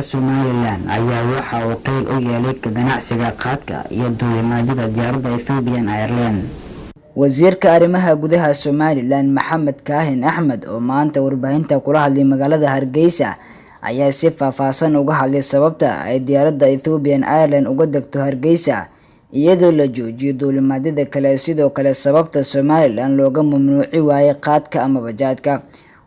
Somaliland ayaa waxa uu qeyl u yeelay ka ganacsiga qaadka iyo duulimaadyada diyaaradda Ethiopian Airline. Wasiirka arrimaha gudaha Somaliland, Maxamed Kaahin Axmed, oo maanta warbaahinta kula hadlay magaalada Hargeysa, ayaa si faahfaahsan uga hadlay sababta ay diyaaradda Ethiopian Airline uga degto Hargeysa iyadoo la joojiyo duulimaadyada kale, sidoo kale sababta Somaliland looga mamnuuci waayay qaadka ama bajaadka.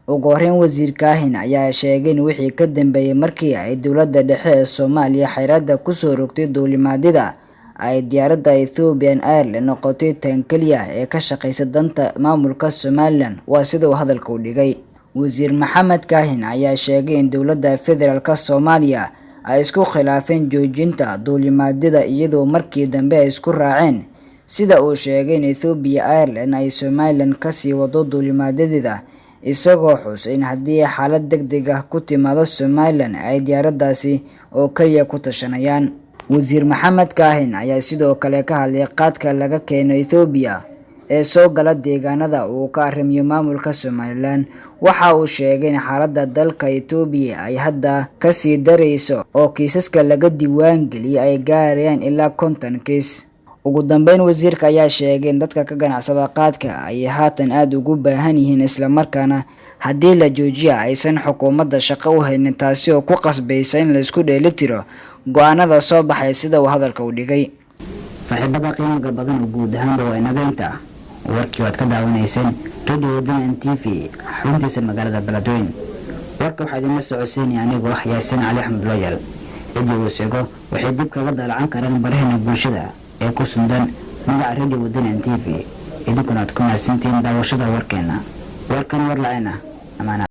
Ugu horeyn, wasiir Kaahin ayaa sheegay in wixii ka dambeeyay markii ay dowladda dhexe ee Soomaaliya xayiraadda kusoo rogtay duulimaadyada, ay diyaaradda Ethiopian Airline noqotay tan keliya ee ka shaqeysa danta maamulka Somaliland, waa sida uu hadalka u dhigay. Wasiir Maxamed Kaahin ayaa sheegay in dowladda federaalka Soomaaliya ay isku khilaafeen joojinta duulimaadyada, iyadoo markii dambe ay isku raaceen, sida uu sheegay, in Ethiopia Airline ay Somaliland kasii wado duulimaadyadeeda, isagoo xusay in haddii xaalad degdeg ah ku timaado Somaliland ay diyaaraddaasi oo keliya ku tashanayaan. Wasiir Maxamed Kaahin ayaa sidoo kale ka hadlay qaadka laga keeno Ethiopia ee soo gala deegaanada uu ka arrimiyo maamulka Somaliland. Waxa uu sheegay in xaaladda dalka Ethiopia ay hadda kasii darayso oo kiisaska laga diiwaan geliyay ay gaarayaan ilaa 50 kiis. Ugu dambeyn, wasiirka ayaa sheegay in dadka ka ganacsada qaadka ay haatan aada ugu baahan yihiin, islamarkaana haddii la joojiya aysan xukuumadda shaqo u haynin, taasi oo ku qasbaysa in la isku dheelitiro go-aanada soo baxay, sida uu hadalka u dhigay. Saaxiibada qiimiga badan oo guud ahaanba waa inaga inta warkii waad ka daawanayseen Radio Wadani n TV xaruntiisa magaalada Beledweyne. Warka waxaa idinla socodsiinaya anigoo ah Yaasiin Cali Axmed Loyal. Ciddii uu seego waxay dib kaga daalacan karaan baraheena bulshada ee ku sundan magaca Radio Wadani n TV. Idinkuna aad ku mahadsantihiin daawashada warkeena. Warkan war lacayna amaana.